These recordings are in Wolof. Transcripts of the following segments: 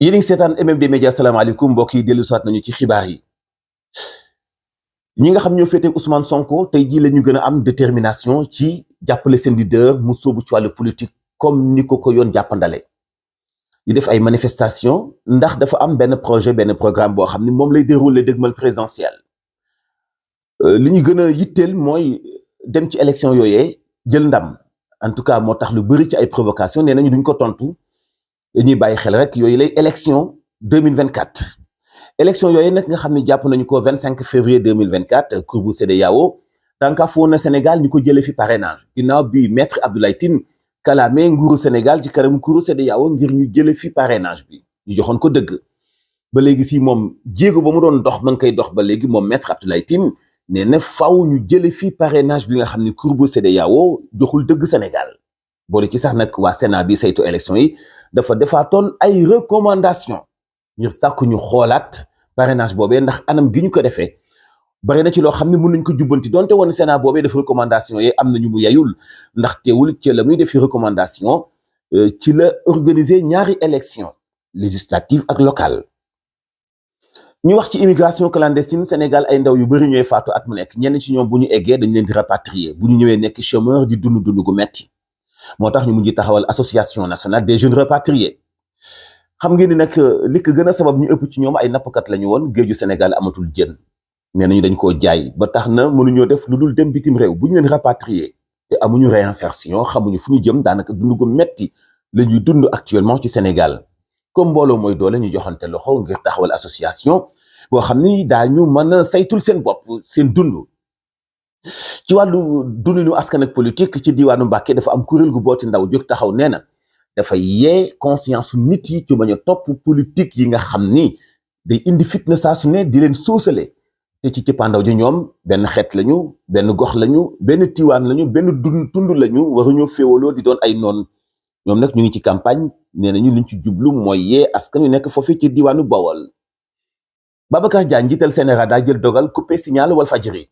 yéen a ngi seetaan MMD Média salaamaaleykum mbokk yi dellu soit nañu ci xibaar yi ñi nga xam ñoo féetee Ousmane Sonko tey jii la ñu gën a am détermination ci jàppale seen leader mu sóobu ci wàllu politique comme ni ko yoon jàppandale di def ay manifestation ndax dafa am benn projet benn programme boo xam ni moom lay déroulé dëgmal présidentiel li ñu gën a yitteel mooy dem ci élection yooyee jël ndam en tout cas moo tax lu bëri ci ay provocation nee nañu duñ ko tontu dañuy bàyyi xel rek yooyu lay élection 2024 élection yooyu nag nga xam ne jàpp nañu ko 25 février 2024 cour bu CEDEAO tànkaafoon na Sénégal ñu ko jëlee fi parrainage ginnaaw bi maître Abdoulaye Tine kalaame nguuru Sénégal ci kanam cour CEDEAO ngir ñu jëlee fi parrainage bi ñu joxoon ko dëgg ba léegi si moom jéego ba mu doon dox ma ngi koy dox ba léegi moom maître Abdoulaye Tine nee na faw ñu jëlee fi parrainage bi nga xam ne cour bu CEDEAO joxul dëgg Sénégal boole ci sax nag waa Sénat bi saytu élection yi dafa defaatoon ay recommandation ngir sàkku ñu xoolaat parrainage boobee ndax anam gi ñu ko defee bari na ci loo xam ne mën nañ ko jubbanti donte woon Sénat boobee def recommandation yi am na ñu mu yayul ndax teewul ci la muy defi recommandation ci la organiser ñaari élection législative ak locale ñu wax ci immigration clandestine Sénégal ay ndaw yu bëri ñooy faatu at mu nekk ñenn ci ñoom bu ñu eggee dañu leen di rapatrier bu ñu ñëwee nekk chômeur di dund gu metti moo tax ñu mujj taxawal association nationale des jeunes rapatriés xam ngeen ni nag li ko gën a sabab ñu ëpp ci ñoom ay nappkat la ñu woon géeju Sénégal amatul jën nee nañu dañ koo jaay ba tax na mënuñoo def lu dul dem bitim réew bu ñu leen rapatrier te amuñu réinsertion xamuñu fu ñu jëm daanaka dund gu metti la ñuy dund actuellement ci Sénégal comme mbooloo mooy doole ñu joxante loxo ngir taxawal association boo xam ni daañu mën a saytul seen bopp seen dund. ci wàllu dundinu askan ak politique ci diwaanu Mbàkke dafa am kuréel gu booti ndaw jóg taxaw nee na dafa yee conscience nit yi ci bañ a topp politique yi nga xam ni day indi fitna saa su ne di leen soosale te ci cëppaandaw ji ñoom benn xeet lañu benn gox lañu benn tiwaan lañu benn tund lañu waruñoo féewaloo di doon ay noon ñoom nag ñu ngi ci campagne nee nañu liñ ci jublu mooy yee askan wi nekk foofu ci diwaanu Bawol. Babacar Diagne njiital CNRA daa jël dogal coupé signal Walfadjri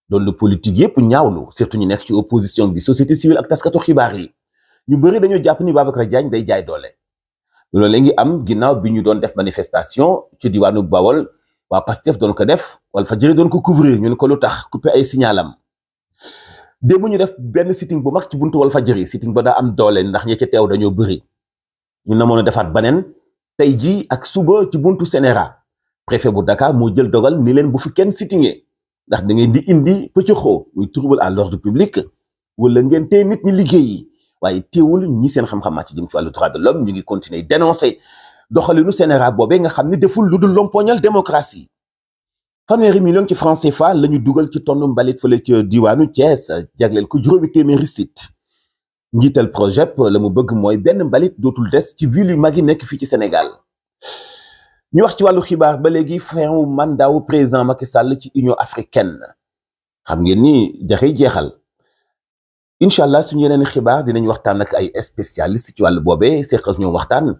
doon lu politique yépp ñaawlu surtout ñu nekk ci opposition bi société civile ak taskatu xibaar yi ñu bëri dañoo jàpp ni Babacar Diagne day jaay doole loolu la ngi am ginnaaw bi ñu doon def manifestation ci diwaanu Bawol waa Pastef doon ko def Walfadjri doon ko couvrir ñu ne ko lu tax coupé ay signalam démb ñu def benn sitting bu mag ci buntu Walfadjri sitting ba daa am doole ndax ñi ci teew dañoo bëri ñu namoon a defaat beneen tey jii ak suba ci buntu CNRA préfet bu Dakar moo jël dogal ni leen bu fi kenn sittingee ndax da ngeen di indi pëccëxoo muy trouble à l'ordre public wala ngeen tey nit ñi liggéeyi waaye teewul ñi seen xam-xam màcc jëm ci wàllu droit de l'homme ñu ngi continuer dénoncer doxalinu CNRA boobee nga xam ne deful lu dul lompoñal démocratie 1 million ci francs CFA la ñu dugal ci tonnu mbalit fële ci diwaanu Thiès jagleel ko 8 site njiital projet la mu bëgg mooy benn mbalit dootul des ci ville yu mag yi nekk fii ci Sénégal. ñu wax ci wàllu xibaar ba léegi fin wu mandat wu président Macky Sall ci Union africaine xam ngeen ni dafay jeexal incha allah suñu yeneen xibaar dinañ waxtaan ak ay spécialistes ci wàllu boobee seq ak ñoom waxtaan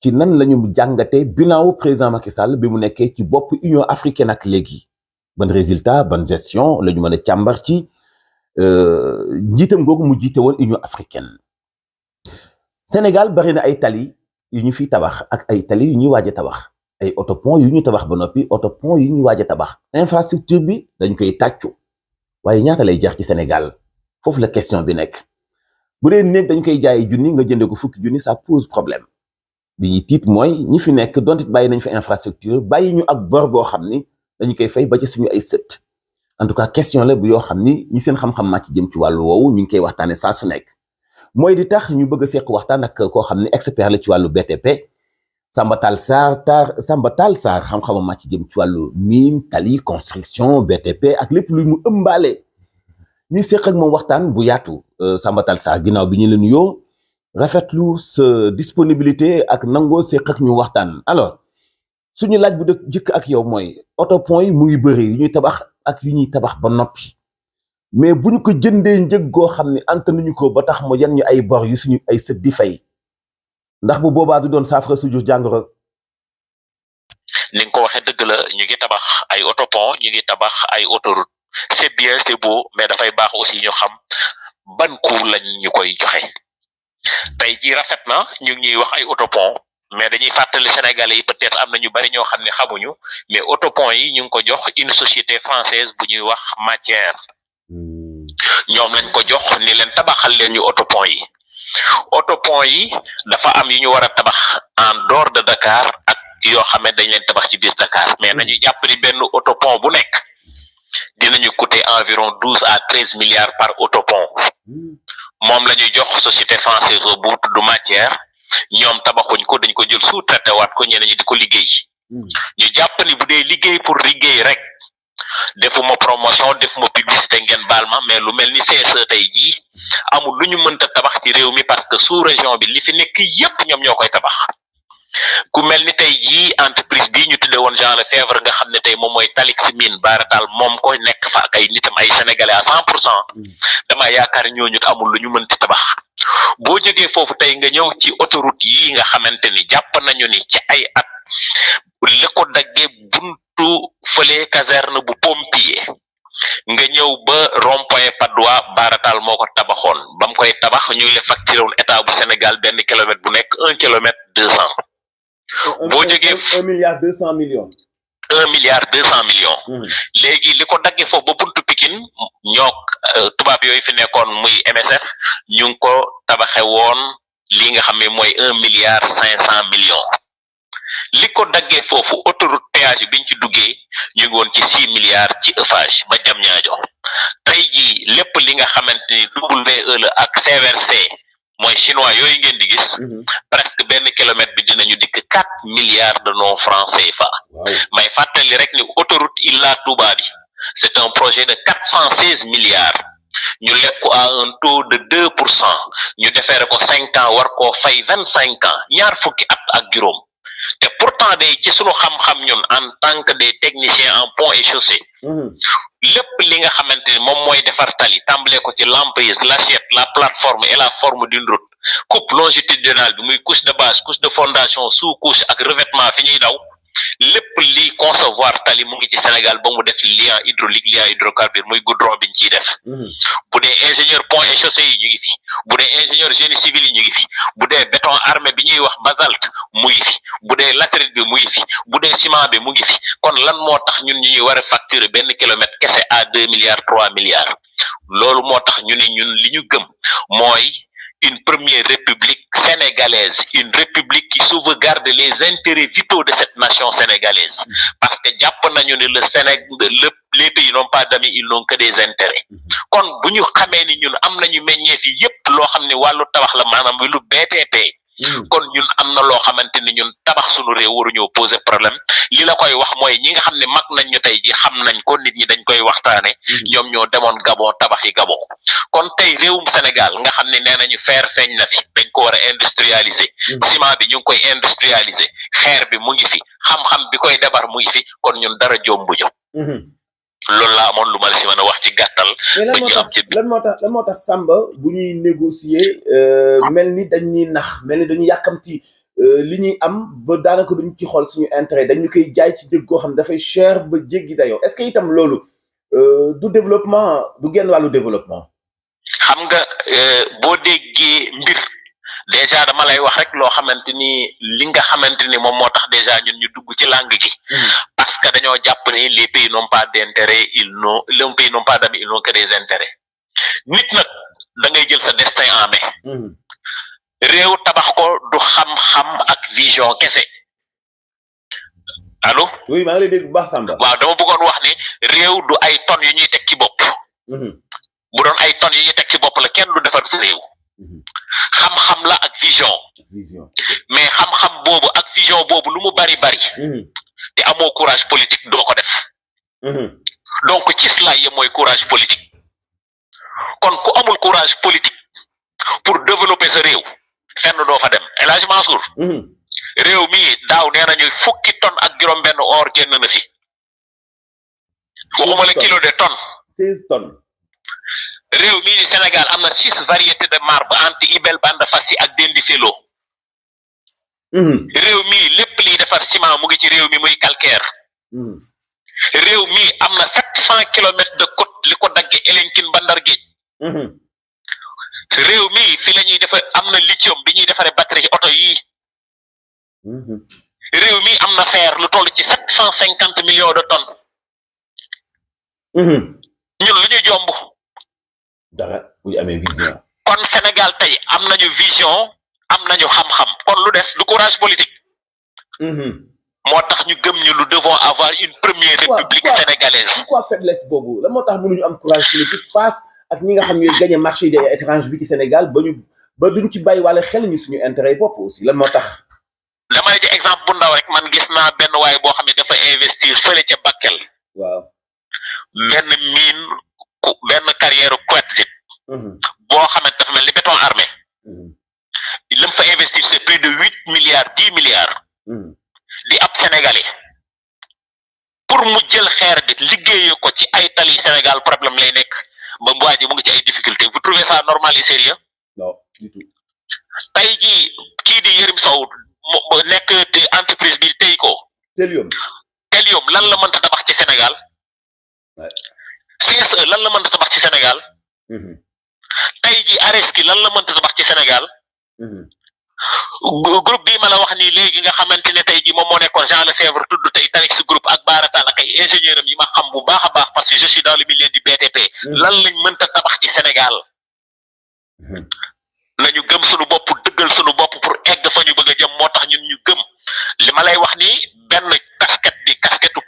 ci nan la ñu jàngatee bilan wu président Macky Sall bi mu nekkee ci bopp Union africaine ak léegi ban résultat ban gestion la ñu mën a càmbar ci njiitam googu mu jiite woon Union africaine. Sénégal bari na ay tali yu ñu fiy tabax ak ay tali yu ñuy waaj a tabax. ay autopont yu ñu tabax ba noppi autopont yu ñu waaj a tabax infrastructure bi dañ koy tàccu waaye ñaata lay jeex ci Sénégal foofu la question bi nekk bu dee néeg dañ koy jaayi junni nga jëndee ko fukki junni ça pose problème li ñuy tiit mooy ñi fi nekk donte bàyyi nañ fa infrastructure bàyyi ñu ak bor boo xam ni dañu koy fay ba ci suñu ay sët en tout cas question la bu yoo xam ni ñi seen xam-xam màcc jëm ci wàllu woowu ñu ngi koy waxtaane saa su nekk mooy di tax ñu bëgg a seq waxtaan ak koo xam ne expert la ci wàllu BTP Samba Tall Sarr xam-xamam màcc jëm ci wàllu mine tali construction BTP ak lépp lu mu ëmbaale ñuy seq ak moom waxtaan bu yaatu Samba Tall Sarr ginnaaw bi ñu la nuyoo rafetlu sa disponibilité ak nangoo seq ak ñu waxtaan alors suñu laaj bu dëkk jëkk ak yow mooy autopont yi mu ngi bëri yu ñuy tabax ak yu ñuy tabax ba noppi mais bu ñu ko jëndee njëg goo xam ne antanuñu ko ba tax mu yan ñu ay bor yu suñu ay sët di fay ndax bu boobaa du doon saafara su jur jàngoro. ni nga ko waxee dëgg la ñu ngi tabax ay autopont ñu ngi tabax ay autoroute c'est bien c'est beau mais dafay baax aussi ñu xam ban coût lañ ñu koy joxe tey ji rafet na ñu ngi ñuy wax ay autopont mais dañuy fàttali Sénégalais yi peut-être am na ñu bari ñoo xam ne xamuñu mais autopont yi ñu ngi ko jox une société française bu ñuy wax Matière ñoom lañ ko jox ni leen tabaxal leen ñu autopont yi dafa am yu ñu war a tabax en dehors de Dakar ak yoo xam ne dañ leen tabax ci biir Dakar mais nañu jàpp ni benn autopont bu nekk dinañu coûter environ 12 à 13 milliards par autopont moom la ñuy jox société française bu tudd Matière ñoom tabaxuñ ko dañ ko jël sous-traité waat ko ñeneen ñi di ko liggéey ñu jàpp ni bu dee liggéey pour liggéey rek defuma promotion defuma publicité ngeen baal ma mais lu mel ni CSE tey jii amul lu ñu mënta tabax ci réew mi parce que sous région bi li fi nekk yépp ñoom ñoo koy tabax ku mel ni tey jii entreprise bii ñu tudde woon Jean Lefebvre nga xam ne tey moom mooy Talix Mine Baratal moom ko nekk fa ak ay nitam ay sénégalais à 100% dama yaakaar ñooñu amul lu ñu mënti tabax boo jógee foofu tey nga ñëw ci autoroute yi nga xamante ni jàpp nañu ni ci ay at li ko daggee buntu fële caserne bu pompier nga ñëw ba rond-point Padois Baratal moo ko tabaxoon ba mu koy tabax ñu ngi le facturé woon état bu Sénégal benn kilomètre bu nekk 1,2 km boo jógee 1,2 milliard 1,2 milliard léegi li ko daggee foofu ba buntu Pikine ñoo tubaab yooyu fi nekkoon muy MSF ñu ngi ko tabaxe woon li nga xam ne mooy 1,5 milliard li ko daggee foofu autoroute péage biñ ci duggee ñu ngi woon ci 6 milliards ci Eiffage ba Diamniadio tey jii lépp li nga xamante ni WE la ak CVRC mooy chinois yooyu ngeen di gis presque benn kilomètre bi dinañu dikk 4 milliards de non francs CFA may fàttali rek ni autoroute Ila Touba bi c'est un projet de 416 milliards ñu lekk ko à un taux de 2% ñu defeere ko 5 ans war koo fay 25 ans ñaar fukki at ak juróom te pourtant day ci sunu xam-xam ñun en tant que des techniciens en pont et chaussée lépp li nga xamante ni moom mooy defar tali tàmbalee ko ci l'emprise l'assiette la plateforme et la forme d'une route coupe longitudinale bi muy couche de base couche de fondation sous couche ak revêtement fi ñuy daw lépp li concevoir tali mu ngi ci Sénégal ba mu def lien hydraulique lien hydrocarbure muy goudron biñ ciy def bu dee ingénieur pont et chaussée yi ñu ngi fi bu dee ingénieur génie civil yi ñu ngi fi bu dee béton armé bi ñuy wax basalte mu ngi fi bu dee latérite bi mu ngi fi bu dee ciment bi mu ngi fi kon lan moo tax ñun ñu ñuy war a facturer benn kilomètre kese à 2 milliards 3 milliards loolu moo tax ñu ne ñun li ñu gëm mooy une première république sénégalaise, une république qui sauvegarde les intérêts vitaux de cette nation sénégalaise. Parce que les pays n'ont pas d'amis, ils n'ont que des intérêts. Kon bu ñu xamee ni ñun am nañu meññeef yi yépp loo xam ne wàllu tabax la maanaam lu BTP kon ñun am na loo xamante ni ñun tabax suñu réew waruñoo poser problème li la koy wax mooy ñi nga xam ne mag nañ ñu tey ji xam nañ ko nit ñi dañ koy waxtaane ñoom ñoo demoon Gabon tabax yi Gabon kon tey réewum Sénégal nga xam ne nee nañu fer feeñ na fi dañ ko war a industrialiser ciment bi ñu ngi koy industrialiser xeer bi mu ngi fi xam-xam bi koy defar mu ngi fi kon ñun dara jombuñu loolu laa amoon lu ma la si mën a wax ci gàttal. ba ñu am ci lan moo tax Samba bu ñuy négocier mel ni dañuy nax mel ni dañuy yàkkamti li ñuy am ba daanaka duñ ci xool suñu intérêt dañu koy jaay ci jëg koo xam ne dafay cher ba jéggi dayoo est-ce que itam loolu du développement du genn wàllu développement. xam nga boo déggee mbir déjà dama lay wax rek loo xamante ni li nga xamante ni moom moo tax déjà ñun ñu dugg ci langue gi. parce que dañoo jàpp ni les pays n'ont pas d'intérêt les pays n'ont pas d'amis ils n'ont que des intérêts nit nag da ngay jël sa destin en main réew tabax ko du xam-xam ak vision kese allo. oui maa ngi lay dégg bu baax Samba. waaw dama bëggoon wax ni réew du ay tonnes yu ñuy teg ci bopp. bu doon ay tonnes yu ñuy teg ci bopp la kenn du defar sa réew. xam-xam la ak vision. mais xam-xam boobu ak vision boobu lu mu bari. te amoo courage politique doo ko def donc ci slaay ya mooy courage politique kon ku amul courage politique pour développer sa réew fenn doo fa dem El Hadj Mansour réew mii daaw nee nañu 10 tonnes ak juróom-benn or génn na fi waxuma la kilo de tonnes 16 tonnes réew mii di Sénégal am na 6 variétés de marbre anti ibel bande fassi ak dendi felo réew mi lépp liy defar ciment mu ngi ci réew mi muy calcaire réew mi am na 700 kilomètres de côte li ko dagge Elinkine ba Ndar Géej réew mi fi la ñuy defar am na lithium bi ñuy defaree batterie oto yii réew mi am na fer lu toll ci 750 millions de tonnes. ñun lu ñu jomb. dara bu ñu amee vision. kon Sénégal tey am nañu vision am nañu xam-xam kon lu des du courage politique. moo tax ñu gëm ñu nous devons avoir une première république sénégalaise. pourquoi faiblesse boobu la moo tax mënuñu am courage politique face ak ñi nga xam ñooy gagné marché des étrangers fii ci Sénégal ba duñ ci bàyyi wala xel ñu suñu intérêt bopp aussi lan moo tax. dama ne ci exemple bu ndaw rek man gis naa benn waay boo xam ne dafa investir fële ca Bakel. waaw benn mine benn carrière quartzite. boo xamante dafa mel ni béton armé. li mu fa investir c'est plus de 10 milliards. di ab sénégalais pour mu jël xeer bi liggéeyee ko ci ay tali Sénégal problème lay nekk ba waa ji mu ngi ci ay difficultés vous trouvez ça normal et sérieux? non du tout. tey jii kii di Yérim Sow mu nekk entreprise bi tey ko. Telium lan la mënta tabax ci Sénégal. CSE lan la mënta tabax ci Sénégal. tey jii Areski lan la mënta tabax ci Sénégal. groupe bii ma la wax nii léegi nga xamante ne tey jii moom moo nekkoon Jean Lefebvre tudd tey Tarix groupe ak Baratal ak ay ingénieur am yi ma xam bu baax a baax parce que je suis dans le milieu du BTP. lan lañ mënta tabax ci Sénégal. nañu gëm suñu bopp dëggal suñu bopp pour egg fa ñu bëgg a jëm moo tax ñun ñu gëm li ma lay wax nii benn casquette bi casquette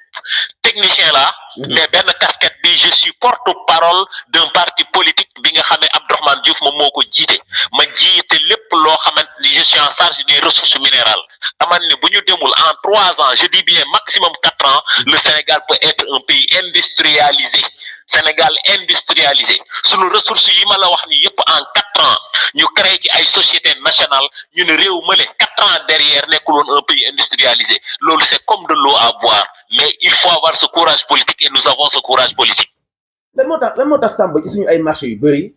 technicien la mais benn casquette bi je suis porte-parole d'un parti politique bi nga xam ne Abdourahmane Diouf moom moo ko jiite ma jiite lépp loo xamante ni je suis en charge des ressources minérales aman ne bu ñu demul en 3 ans je dis bien maximum 4 ans le Sénégal peut être un pays industrialisé Sénégal industrialisé sunu ressources yi ma la wax ni yépp en 4 ans ñu créé ci ay sociétés nationales ñu ne réew mële 4 ans derrière nekkul woon un pays industrialisé loolu c'est comme de l'eau à boire mais il faut avoir ce courage politique et nous avons ce courage politique. lan moo tax Samba ci suñu ay marché yu bëri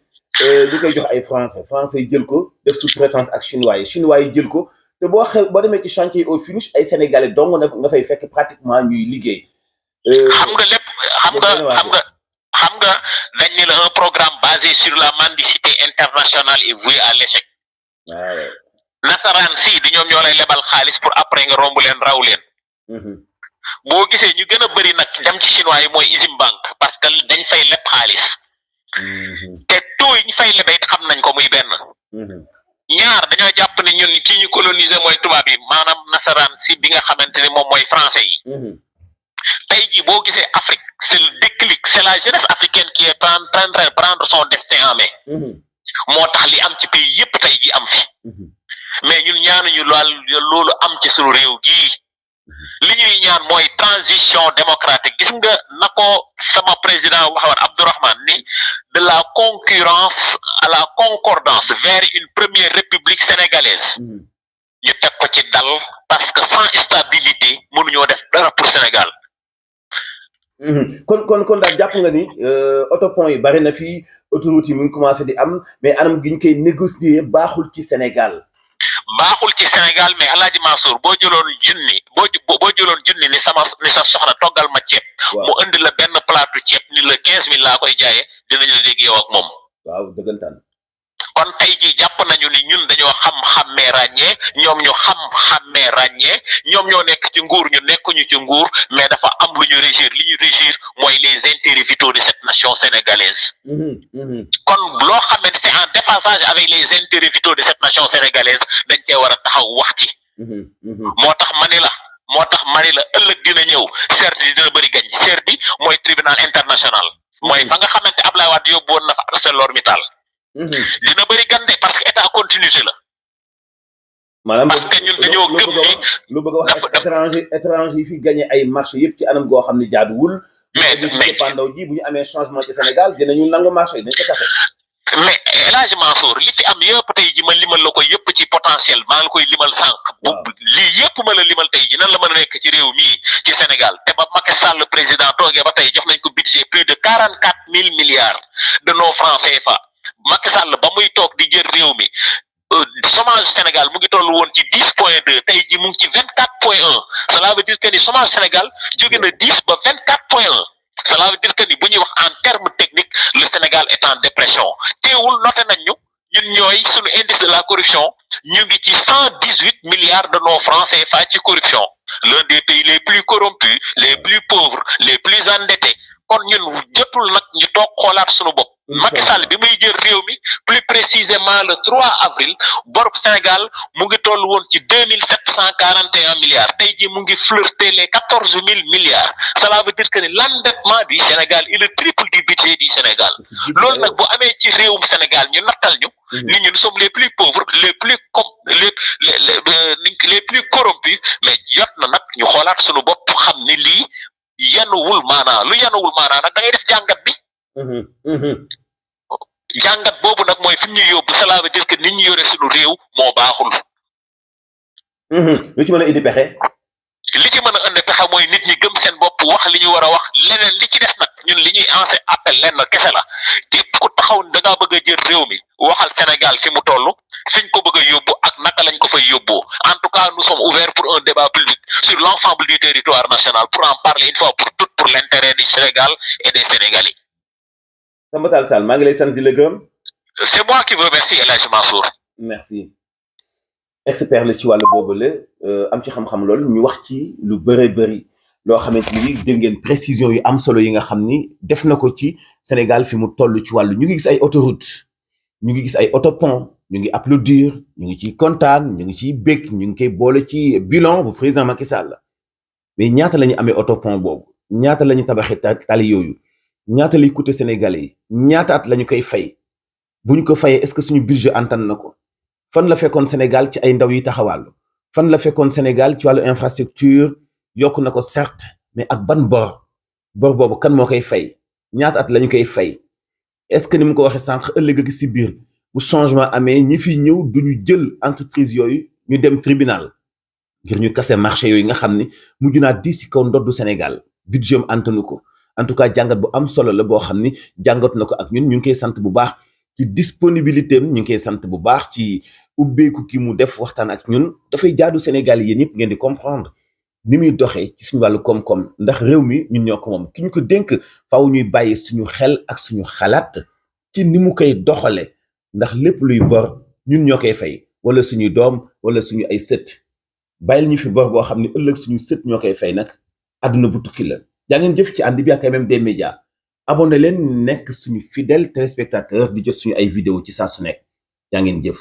ñu koy jox ay français yi jël ko def sous-traitance ak chinois yi jël ko te boo demee ci chantier au finish ay sénégalais dong nga fay fekk pratiquement ñuy liggéey. xam nga dañ ne la un programme basé sur la mendicité internationale est voué à l'échec. nasaraan si di ñoom ñoo lay lebal xaalis pour après nga romb leen raw leen. boo gisee ñu gën a bëri nag dem ci chinois yi mooy Exim Bank parce que dañ fay leb xaalis. te taux yi ñu fay lebee it xam nañ ko muy benn. ñaar dañoo jàpp ne ñun kii ñu coloniser mooy tubaab yi maanaam nasaraan si bi nga xamante ne moom mooy français yi. tey jii boo gisee Afrique c'est le déclic c'est la jeunesse africaine qui est en train de prendre son destin en main. moo tax li am ci pays yépp tey jii am fi. mais ñun ñaanuñu loolu am ci suñu réew gii. li ñuy ñaan mooy transition démocratique gis nga na ko sama président waxoon Abdourahmane ni de la concurrence à la concordance vers une première république sénégalaise. ñu teg ko ci dal parce que sans stabilité mënuñoo def dara pour Sénégal. kon daal jàpp nga ni autopont yi bari na fii autoroute yi mu ngi commencé di am mais anam gi ñu koy négocier baaxul ci Sénégal. baaxul ci Sénégal mais Alaaji Mansour boo jëloon junni ni sa soxna toggal ma ceeb. mu indi la benn plateau ceeb ni la 15 000 laa koy jaayee dinañ la dégg yow ak moom. waaw dëggantaan. kon tey jii jàpp nañu ni ñun dañoo xam-xammee ràññee ñoom ñu xam-xammee ràññee ñoom ñoo nekk ci nguur ñu nekkuñu ci nguur mais dafa am lu ñu régir li ñu régir mooy les intérêts vitaux de cette nation sénégalaise. kon loo xamante c'est en déphasage avec les intérêts vitaux de cette nation sénégalaise dañ cee war a taxaw wax ci. moo tax ma ni la ëllëg dina ñëw CERD dina bëri gañ CERD mooy tribunal international. mooy fa nga xamante Ablaye Wade yóbbu woon na fa ArcelorMittal. dina bëri gande parce que état continuité la. maanaam parce que ñun dañoo gëm ni lu bëgg a wax étranger yi fi gagné ay marché yëpp ci anam goo xam ne jaaduwul. mais pandaw ji bu ñu amee changement ci Sénégal dinañu nangu marché yi dañ ko kase. mais El Hadj Mansour li fi am yëpp tey ji ma limal la ko yëpp ci potentiel maa ngi koy limal sànq. lii yëpp ma la limal tey ji nan la mën a nekk ci réew mii ci Sénégal te ba Macky Sall président toogee ba tey jox nañ ko budget plus de 44 000 milliards de nos francs CFA. Macky Sall ba muy toog di jël réew mi chômage Sénégal mu ngi toll woon ci 10.2 tey ji mu ngi ci 24.1 cela veut dire que ni chômage Sénégal jóge na 10 ba 24.1 cela veut dire que ni bu ñuy wax en terme technique le Sénégal est en dépression teewul noté nañ ñun ñooy suñu indice de la corruption ñu ngi ci 118 milliards de nos francs CFA ci corruption l'un des pays les plus corrompus les plus pauvres les plus endettés kon ñun jotul nag ñu toog xoolaat suñu bopp. Macky Sall bi muy jël réew mi plus précisément le 3 avril borub Sénégal mu ngi toll woon ci 2741 milliards tey ji mu ngi flirter les 14000 milliards cela veut dire que ni l'endettement du Sénégal est le triple du budget du Sénégal loolu nag bu amee ci réewum Sénégal ñu nattal ñu nit ñi nous sommes les plus pauvres les plus les plus corrompus mais jot na nag ñu xoolaat suñu bopp xam ni lii yanuwul maanaa lu yanuwul maanaa nag da ngay def jàngat bi jàngat boobu nag mooy fi ñu yóbbu cela veut dire que nit ñi yore suñu réew moo baaxul. lu ci mën a indi pexe. li ci mën a indi pexe mooy nit ñi gëm seen bopp wax li ñu war a wax leneen li ci def nag ñun li ñuy lancé appel lenn kese la képp ku taxaw da ngaa bëgg a jël réew mi waxal Sénégal fi mu toll fiñ ko bëgg a yóbbu ak naka lañ ko fay yóbboo en tout cas nous sommes ouverts pour un débat public sur l'ensemble du territoire national pour en parler une fois pour toutes pour l'intérêt du Sénégal et des Sénégalais. Samba Tall Sall maa ngi lay sant di la gërëm. C'est moi qui vous remercie El Hadji Mansour. merci. expert la ci wàllu boobule am ci xam-xam lool ñu wax ci lu bëri loo xamante ni dégg ngeen précision yu am solo yi nga xam ni def na ko ci Sénégal fi mu toll ci wàllu ñu ngi gis ay autoroute ñu ngi gis ay autopont ñu ngi applaudir ñu ngi ciy kontaan ñu ngi ciy bég ñu ngi koy boole ci bilan bu président Macky Sall mais ñaata la ñu amee autopont boobu ñaata la ñu tabaxee tali yooyu ñaata lay coûter Sénégalais yi ñaata at la ñu koy fay bu ñu ko fayee est-ce que suñu budget antan na ko fan la fekkoon Sénégal ci ay ndaw yi taxawàllu fan la fekkoon Sénégal ci wàllu infrastructure yokk na ko certes mais ak ban bor boobu kan moo koy fay ñaata at la ñu koy fay est-ce que ni mu ko waxee sànq ëllëg ak si biir bu changement amee ñi fi ñëw duñu jël entreprise yooyu ñu dem tribunal ngir ñu kase marché yooyu nga xam ni mujj naa di si kaw ndoddu Sénégal budget am antanu ko en tout cas jàngat bu am solo la boo xam ni jàngat na ko ak ñun ñu ngi koy sant bu baax ci disponibilité am ñu ngi koy sant bu baax ci ubbeeku ki mu def waxtaan ak ñun dafay jaadu Sénégal yéen ñëpp ngeen di comprendre ni muy doxee ci suñu wàllu koom-koom ndax réew mi ñun ñoo ko moom ki ñu ko dénk faaw ñuy bàyyi suñu xel ak suñu xalaat ci ni mu koy doxale ndax lépp luy bor ñun ñoo koy fay wala suñuy doom wala suñu ay sët bàyyil ñu fi bor boo xam ne ëllëg suñu sët ñoo koy fay nag àdduna bu tukki la jaa ngeen jëf ci ànd bi ak même des médias abonné leen nekk suñu fidèle téléspectateur di jot suñu ay vidéo ci saa su nekk jaa ngeen jëf